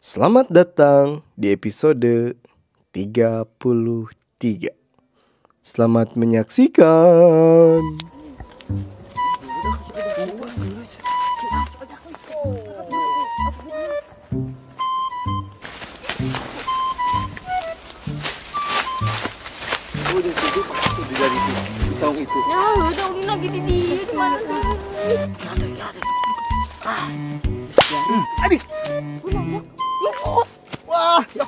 Selamat datang di episode 33. Selamat menyaksikan. Itu. Ya lu udah lagi di dia di mana sih? Aduh. Wah, ya.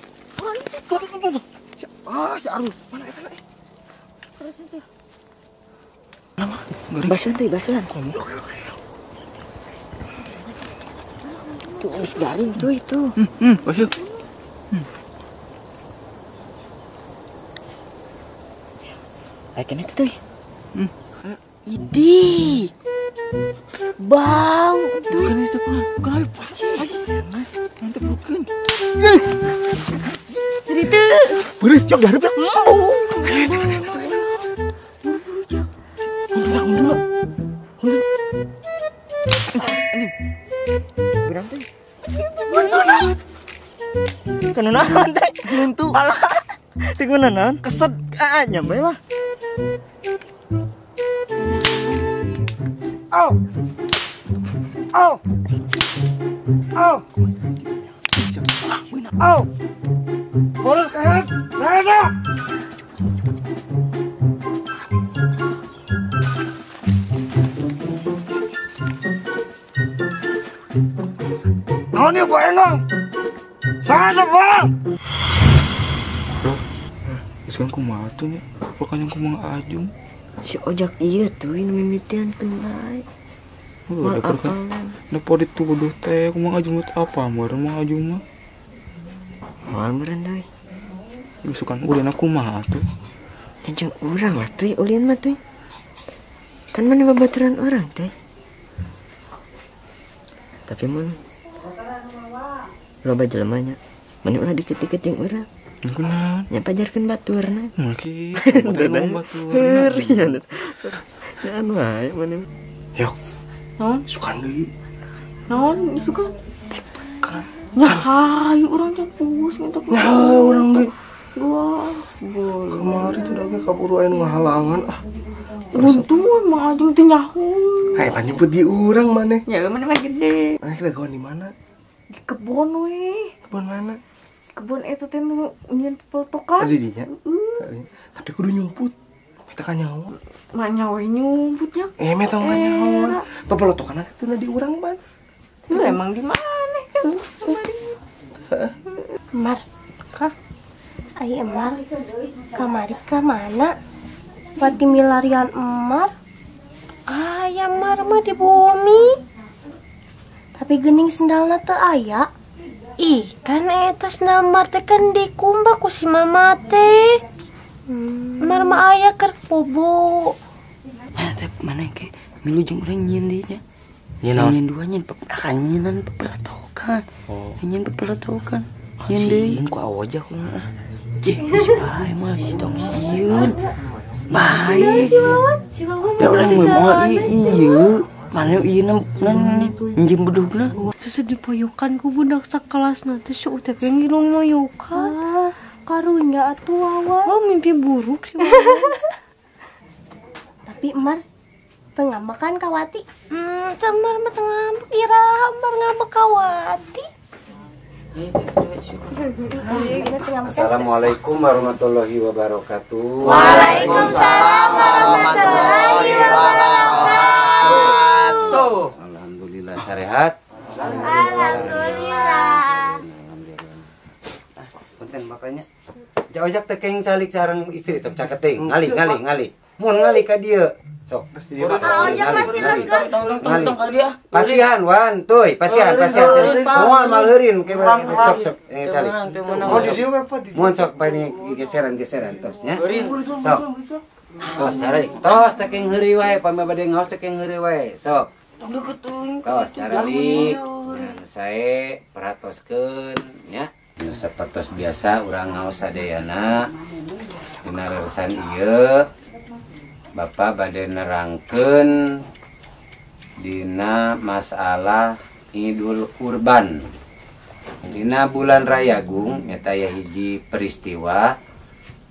Tuh, tuh, tuh, tuh. Si Arul. Mana eta na? Terus itu. Nama, basuhan tuh, basuhan. Tuh, geus garing tuh itu. Basuh. Ayo itu tuh. Idi. Bau tuh. Bukan itu, bukan ayo pasti. Nanti bukan. Jadi itu. Beres jok diharap ya. Buru-buru jok. Mundur, mundur. Anjing. Berang tuh. Buntu nah. Kenunahan teh. Buntu. Alah. Teu naon keset ah nyampe lah. Au. Au. Au. Au. Boros kahet. Saya. Naon ieu boengong? Saya sebel. Bro, geus kan kumaha tuh nya? Pokoknya kumaha Ajung. Si ojak iya tuh ini mimitian kenai. Udah kan. Nepo dituduh teh kumaha Ajung teh apa meureun Mang Ajung mah. Moal meureun teh. Geus kan ulin kumaha tuh. Jeung urang lah tuh ulin mah tuh. Kan mana babaturan urang teh. Tapi mun loba jelema nya. Mana ulah diketik-keting urang. Kunaon? Nya pajarkeun baturna. Maki, ngomong baturna. Ya anu wae mana. Yok. Naon? Sukan deui. Naon sukan? Kan. Nya hayu urang teh pusing eta. Nya urang deui. Gua boleh. Kamari tuh da ge kaburu aya nu ngahalangan ah. Untung emang Ajung teh nyaho. Hae pan nyebut di urang maneh. Ya maneh mah gede. Maneh dagoan di mana? Di kebon we. Kebon mana? Kebon eta teh nu nyeun peltokan. Di dinya. Tapi kudu nyumput. Meta ka nyaho. Mah nyaho nyumputnya. Meta mah nyaho. Pepelotokan atuh na di urang pan. Lu emang di mana kan? Mar. Kah? Ai Emar. Kamari ka mana? Pati milarian Emar. Aya Mar mah di bumi. Tapi geuning sendalna teu aya. Ih, kan eta sendal Mar teh kan dikumbah ku si mama teh. Mar mah aya keur bobo. Teh mana ke milu jeung urang nyieun deui nya. Nyieun dua nyieun nyieun pepelatokan. Nyieun pepelatokan. Nyieun deui. Sieun ku awajah kumaha. Jeh, si bae mah si tong sieun. Bae. Si Wawan. Da urang moal ieu. Mana ieu nan njem bedugna. Susu dipoyokan ku budak sakelasna teh si Utep ngilung moyokan. Karunya atuh Wawan. Oh, mimpi buruk si Wawan. Tapi Emar teu ngambek kan ka Wati? Teu Emar mah teu ngambek, ira Emar ngambek ka Wati. Assalamualaikum warahmatullahi wabarakatuh. Waalaikumsalam warahmatullahi wabarakatuh. Alhamdulillah sarehat. Alhamdulillah. Punten bapaknya. Jauh-jauh tekeng calik sareng istri tong caketing. Ngali ngali ngali. Mun ngali ka dieu. Sok. Pasihan wan tuy, pasihan pasihan. Moal maleurin ke sok sok calik. Oh di dieu apa di? Mun sok bani geseran-geseran tos nya. Sok. Tos tarik. Tos tekeng heureuy wae pami bade ngaos tekeng heureuy wae. Sok. Tos taralik. Nu sae perhatoskeun nya. Nu sapertos biasa urang ngaos sadayana dina reresan ieu. Bapak bade nerangkeun dina masalah Idul Kurban. Dina bulan Rayagung nyata aya hiji peristiwa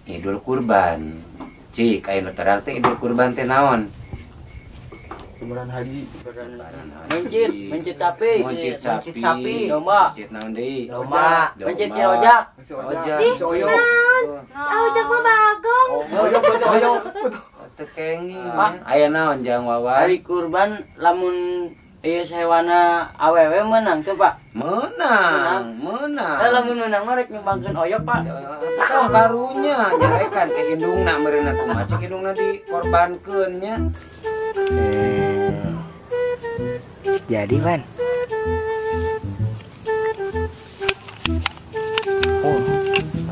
Idul Kurban. Cik, aya nu terang teh Idul Kurban teh naon? Lebaran haji. Mencit, mencit sapi. Mencit sapi. Domba. Mencit naon deui? Domba. Mencit si rojak. Ojak. Ih, naon? Ojak mah bagong. Oyok, oyok. Teu kenging. Aya naon Jang Wawan? Hari kurban lamun ieu hewana awewe meunang teu, Pak? Meunang, meunang. Lah lamun meunang mah rek nyumbangkeun oyok, Pak. Tong karunya nyarekan ke indungna meureunna kumaha cek indungna dikorbankeun nya. Jadi, Wan. Oh,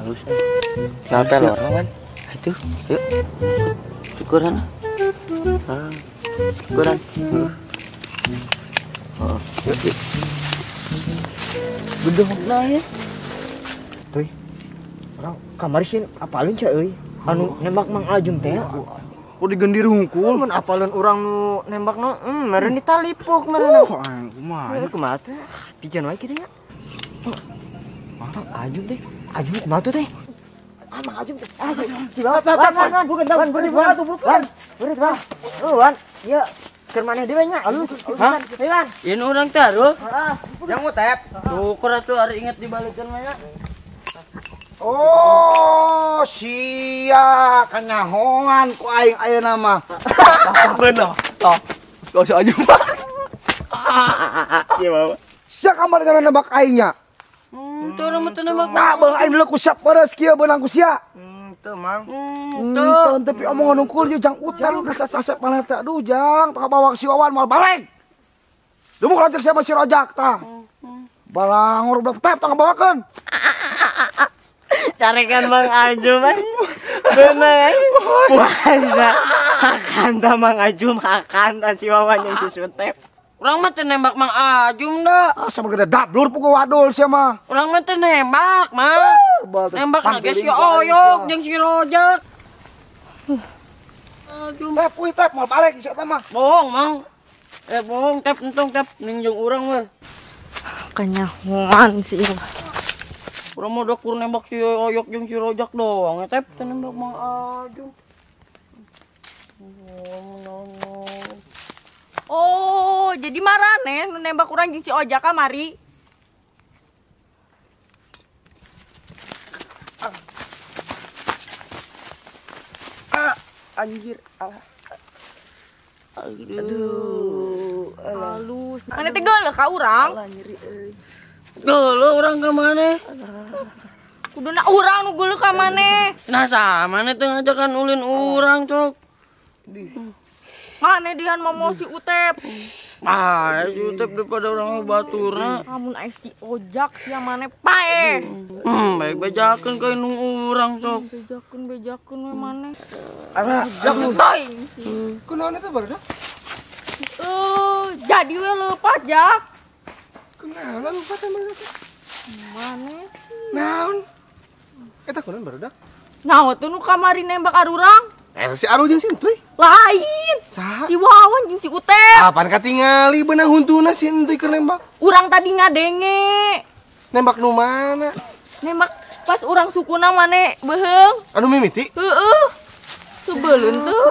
halus. Kenapa lorong, Wan? Itu, yuk. Syukuran. Ah, syukuran. Oh, yuk, yuk. Bedog lah ya. Tuy. Orang kamari sih apalin cah euy. Anu nembak Mang Ajum teh. Oh digendir hungkul. Mun apalin urang nu nembak nu, meureun ditalipuk meureun. Kumaha? Kumaha teh? Pijan wae kitu nya. Mang Ajum teh. Ajum kumaha tuh teh? Ah, Mang Ajum teh. Ah, si Wan, Wan, bukan, Wan, bukan, bukan. Bukan, Wan. Oh, Wan. Ieu keur maneh deui nya. Alus, alusan. Hei, Wan. Ieu nu urang taruh. Heeh. Yang ngutep. Syukur atuh ari inget dibalikeun mah nya. Oh, sia kanyahoan ku aing ayeuna mah. Bener. Toh. Sok aja, Pak. Ieu mah. Sia kamari kana nembak aing nya. Teu urang mah teu nembak. Nah, beung aing dulu ku siap peres kieu beunang ku sia. Teu, Mang. Teu tapi omongan hungkul ieu Jang Utar geus sasep maneh teh. Aduh, Jang, teu kabawa si Wawan moal balik. Dumuk lanceuk sia mah si Rojak tah. Balangor budak tetep tong ngabawakeun. Carekan Mang Ajum bener puas dah hakan dah Mang Ajum hakan dah si Wawan yang si Sutep. Urang mah teu nembak Mang Ajum dah. Ah sama gede dablur pugu wadul sia mah. Urang mah teu nembak, Mang. Nembak na ge si Oyok jeung si Rojak. Ajum. Tep uy tep moal balik si eta mah. Bohong, Mang. Bohong tep entong tep ning jeung urang mah. Kanyahoan sih. Urang mah udah kur nembak si Oyok jeung si Rojak doang, tep teu nembak Mang Ajum. Oh, jadi marane nu nembak urang jeung si Ojak kamari. Ah, anjir. Ah. Aduh. Halus. Mana teh geuleuh ka urang? Alah nyeri euy. Geuleuh urang ka maneh? Kuduna urang nu geuleuh ka maneh. Nah, sama maneh teh ngajakan ulin urang, cok. Maneh dihan momo si Utep. Ah, si Utep daripada urang baturna. Lamun aya si Ojak sia maneh paeh. Baik bejakeun ka indung urang, sok. Bejakeun we maneh. Alah, aduh. Kunaon eta barudak? Jadi we leupas, Jak. Kunaon leupas teh barudak? Maneh sih. Naon? Eta kunaon barudak? Naon tuh nu kamari nembak arurang? Si Arul jeung si Entuy? Lain. Saha? Si Wawan jeung si Utep. Apaan katingali beunang huntuna si Entuy keur nembak? Urang tadi ngadenge. Nembak nu mana? Nembak pas urang sukuna mane beuheung. Anu mimiti? Heeh. Sebeleun teu.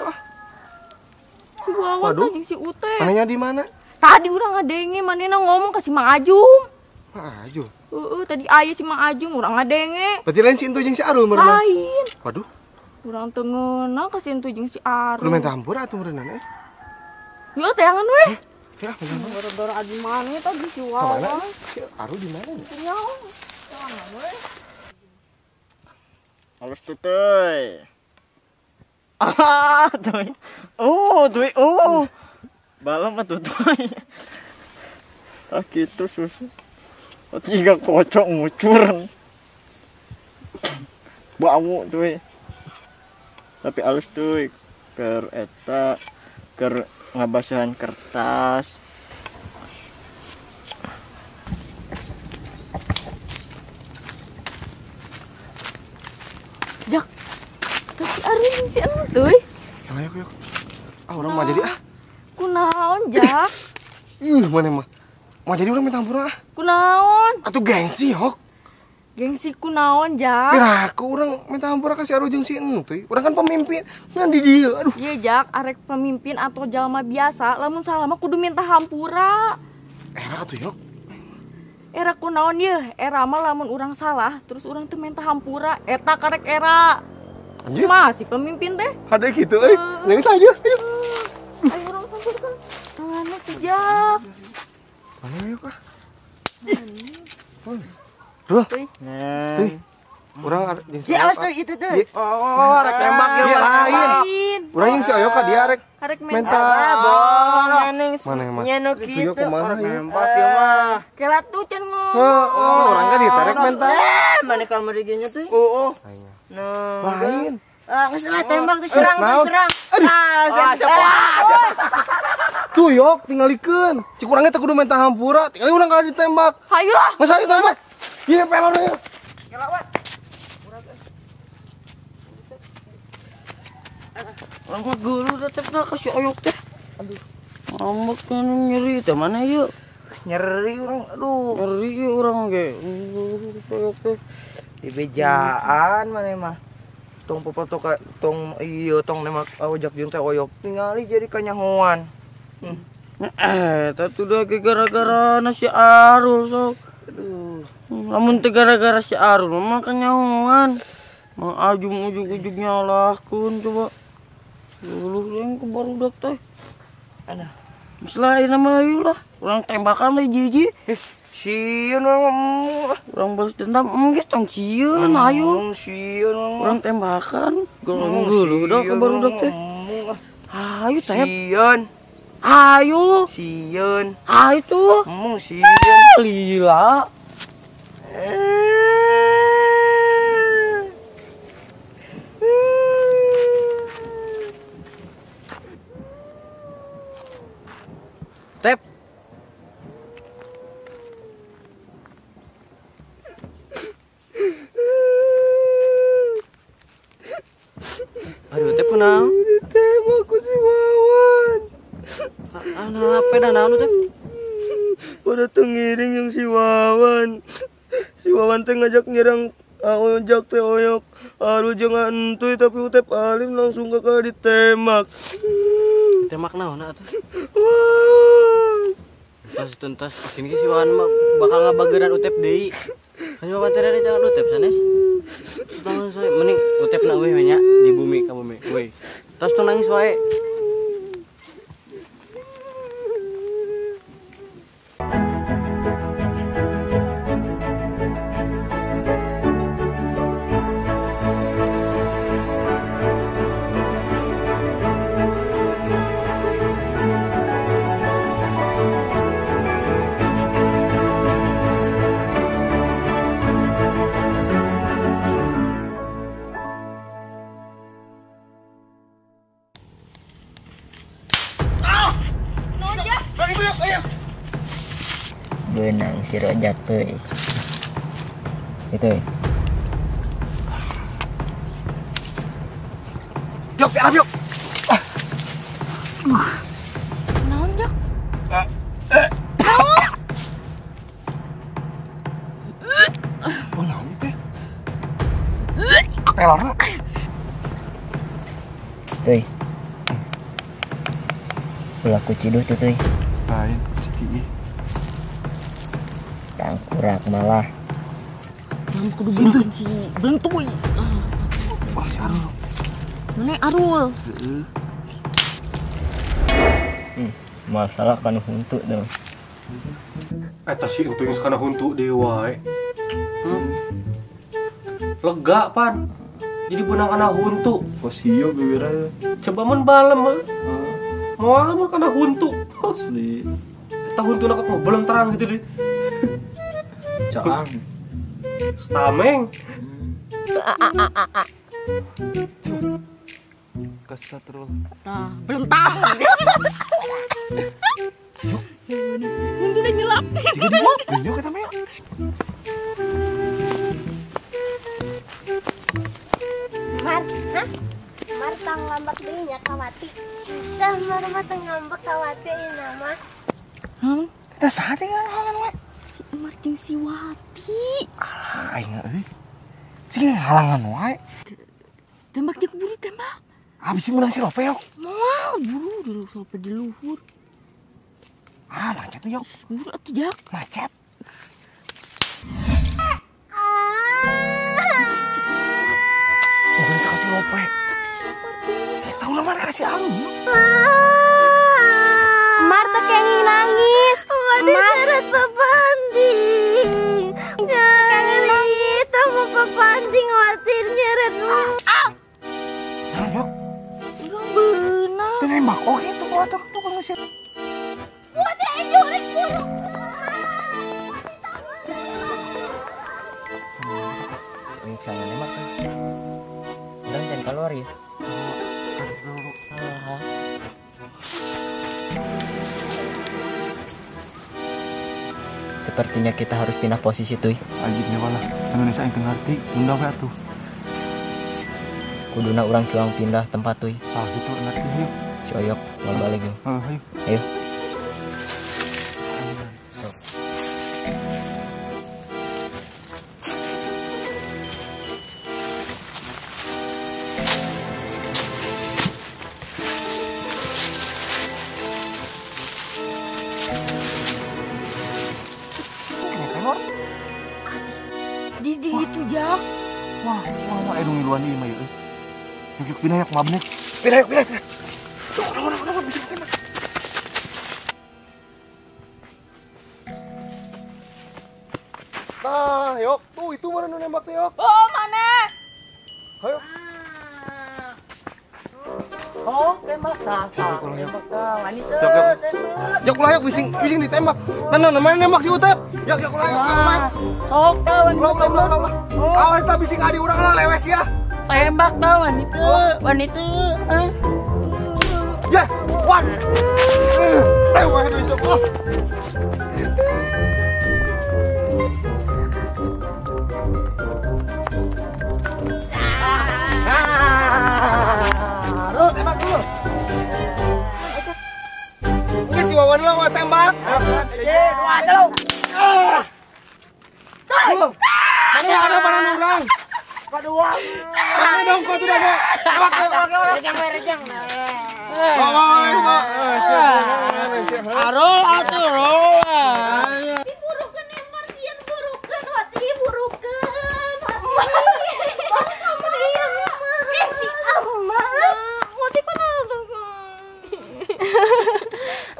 Si Wawan teh jeung si Utep. Manehnya di mana? Tadi urang ngadenge manehna ngomong ka si Mang Ajum. Mang Ajum? Heeh, tadi aya si Mang Ajum urang ngadenge. Berarti lain si Entuy jeung si Arul meureunna? Lain. Waduh. Urang teu ngeunah ka si Entuy jeung si Arul. Kudu main tampur atuh meureunna eh. Yeuh teangan weh. Ya, gara-gara adi maneh tadi si Wawan. Si Arul di mana nya? Nyaho. Teangan weh. Halus tuh teuy. Ah, tuh. Oh, tuh. Oh. Balem atuh tuh. Ah gitu susu. Tiga kocok ngucur. Bau tuh. Tapi halus tuh ker eta ker ngabasahan kertas. Jak, tapi Arul si Entuy. Yalah yuk yuk. Ah urang mah jadi ah. Kunaon Jak? Ih mana mah. Mau jadi urang minta hampura ah. Kunaon? Atuh gengsi, Hok. Gengsi kunaon, Jak? Piraku urang minta hampura ka si Arul jeung si Entuy. Urang kan pemimpin. Ngan di dieu, aduh. Iya, Jak, arek pemimpin atau jalma biasa, lamun salah mah kudu minta hampura. Era atuh, Yok. Era kunaon ye? Era mah lamun urang salah, terus urang teu minta hampura, eta karek era. Anjir. Masih pemimpin teh. Ada gitu euy. Nangis aja, ayo. Ayo urang sampeurkeun. Mana tuh, Jak? Mana yuk ah? Ih. Duh. Tuh. Urang jeung si Ya awas tuh itu tuh. Oh, arek tembak ya lain. Urang jeung si Oyok ka dia arek minta. Mana emang? Itu yuk kemana nembak ya mah. Kela tuh can ngomong. Heeh, urang ka ditarik minta. Mana kamar genya tuh? Oh. Nah. Lain. Ah, geus lah tembak tuh serang tuh serang. Ah, siapa? Tuh yok tingalikeun. Cik urangnya teh kudu minta hampura, tingali urang kalah ditembak. Hayu lah. Masa ayo tembak. Ieu pelor ieu. Kela we. Urang mah geuleuh tetep dah ka si Oyok teh. Aduh. Ngambek kan nyeri teh mana ieu? Nyeri urang, aduh. Nyeri ieu urang ge. Oyok teh. Dibejaan mana mah. Tong popoto ka tong ieu tong nembak ojak jeung teh Oyok. Tingali jadi kanyahoan. Eta tuh dah gara-gara si Arul sok. Aduh. Lamun teu gara-gara si Arul mah kanyahoan. Mang Ajum ujug-ujug nyalahkeun coba. Luluh yang ke barudak teh. Aduh. Misalnya nama ayo lah. Urang tembakan we jiji. Sieun urang. Urang balas dendam geus tong sieun ayo. Sieun urang tembakan. Geuleuh dah ke barudak teh. Ayo teh. Sieun. Ayo. Sieun. Ayo tuh. Mung sieun. Lila. Tep. Aduh, Tep kunaon? Ditembak ku si Wawan. Apa dah naon Tep? Pada tengiring yang si Wawan. Si Wawan teh ngajak nyerang Ojak teh Oyok. Aduh jangan entuy tapi Utep Alim langsung kakak ditembak. Tembak naon atuh? Wah. Tuntas sini si Wawan mah bakal ngabageran Utep deui. Kan Wawan teh jangan Utep sanes. Tong mending Utep na euy nya di bumi ka bumi. Euy. Tos tong nangis wae. Benang si Rojak tuh. Itu. Yok, piarap yok. Naon, Jak? Naon? Oh, naon teh? Pelorna. Tuh. Ulah kuciduh tuh, tuh. Lain, si Kiki. Tangkurak malah. Yang kudu beunkeun si Blentuy. Oh, si Arul. Mana Arul? Heeh. Masalah kan huntu dong. Eta si entuy geus kana huntu deui wae. Lega pan. Jadi beunang kana huntu. Kosio bibirna. Coba mun balem mah. Moal mah kana huntu. Asli. Eta huntuna kok belum terang gitu deh. Caang. Stameng. Kesat terus. Nah, belum tahu. Huntu udah nyelap. Yuk kita mah. Mar, hah? Mar tang ngambek deui nya ka Wati. Tah mar mah teu ngambek ka Wati ieu mah. Tah saha deui halangan we? Si Emar jeung si Wati. Alah aing euy. Sing halangan wae. Tembak dia buru tembak. Habis menang si Lope yok. Moal buru dulu sampai di luhur. Ah macet tuh yok. Buru atuh Jak. Macet. Oh, kasih Lope. Tapi si Emar eh, tahu lah mana kasih anu. Emar teh kenging nangis. Emar diseret pepanding. Kenging nangis sama pepanding watir nyeret. Ah. Nah, yok. Urang beunang. Teu nembak oge tuh bola tuh tukang ngusir. Wati jurik buruk. Si Oyok sana nembak kan. Urang jangan keluar ya. Sepertinya kita harus pindah posisi tuh. Ajibnya walah, Indonesia yang ngerti, undang we atuh. Kuduna urang cuang pindah tempat tuh. Ah gitu ngerti yuk. Si Oyok mau balik yuk. Ayo. Ayo. Sok. Di itu Jak. Wah, wah, wah, nu ngiluan ieu mah ieu. Yuk, yuk, pindah yuk, mabne. Pindah yuk, pindah, pindah. Tuh, udah, bisa ditembak. Nah, yok, tuh itu mana nu nembak teh, yok. Oh, mana? Ayo. Oh, tembak tah. Tembak tah, wanita tembak. Yok, ulah yok, bising ditembak. Nah, mana nembak si Utep? Yok, yok, ulah yok, ulah. Sok tah wanita. Ulah, ulah, ulah. Awas tah bising adi urang lah lewes ya. Tembak tah wanita, wanita. Ya, wan. Lewes deui sok. Tembak dulu. Ini si Wawan dulu mau tembak. Dua, telu. Mana mana orang? Kedua. Mana dong kau tidak ada. Tembak, tembak. Rejang, rejang. Wawan, Arol atuh roll. Diburukeun Emar sieun burukeun Wati burukeun. Wati. Eh si Emar. Wati kunaon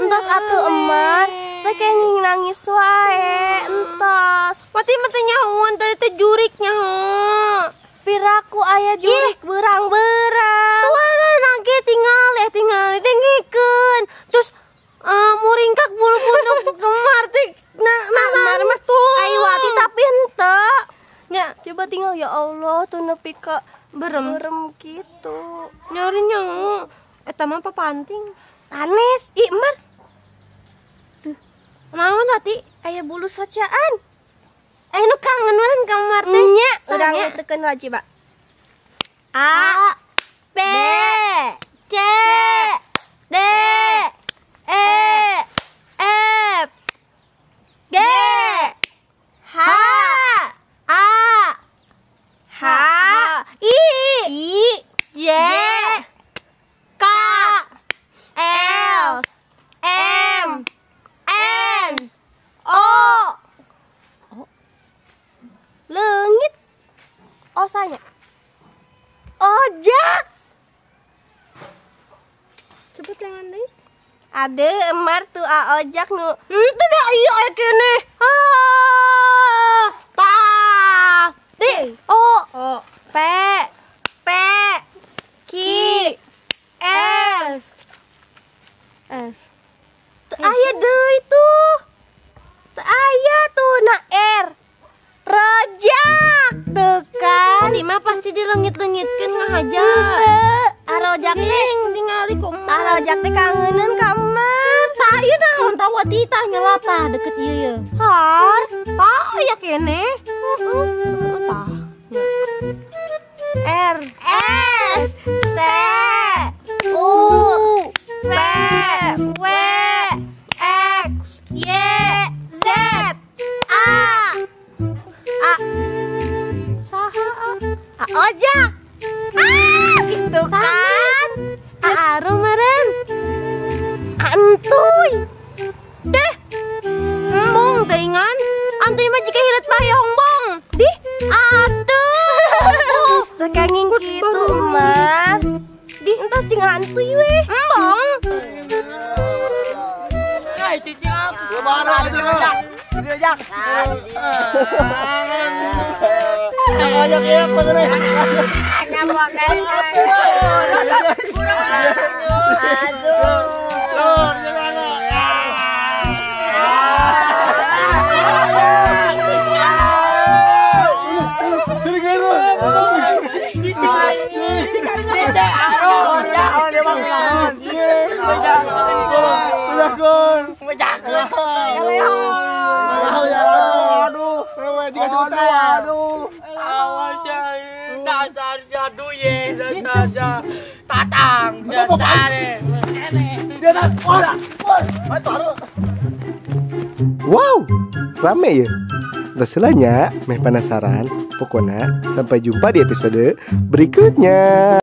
Entos atuh Emar, teh kenging nangis wae, entos. Wati mah teh nyahoan tadi teh jurik nyaho. Piraku aya jurik berang-berang. Suara nage tinggal dengikeun. Terus muringkak bulu punduk gemar teh nah nah tuh. Ai Wati tapi henteu. Nya, coba tinggal ya Allah tuh nepi ka berem gitu. Nyari nyaho. Eta mah papanting. Anes, ih Emar. Tuh. Naon Wati? Aya bulu socaan. Aya nu kangen urang ka Emar teh. Nya, urang teukeun wajib, Pak. A B C D E F G H A H I J K L M N O. Leungit osanya. Ojak. Coba tangan deui. Ade Emar tuh a ojak nu. Henteu da ieu aya keneh. Ha. Ta. D O P P Q L F. Teu aya deui tuh. Teu aya tuh na R. Rojak tuh kan. Tadi mah pasti dilengit-lengitkeun ngahaja. Henteu, arojak teh ningali ku Emar. Arojak teh kangeneun ka Emar. Tah ieu naon tah Wati tah nyelap tah deket ieu ye. Har, tah aya keneh. Heeh, tah. R S T U V W X Y Ojak. Ah, gitu kan. Aru meren. Antuy. Deh. Embung teuingan. Antuy mah jika hilet bayong bong. Di atuh. Teu kenging kitu Mar. Di entos jeung antuy we. Embong. Ai cicing aku. Kumaha aja. Ojak. Ojak ya, pegere. Aduh. Awas ya, dasar jadu ye, dasar tatang, dasar. Wow, rame ya. Terus meh penasaran. Pokoknya sampai jumpa di episode berikutnya.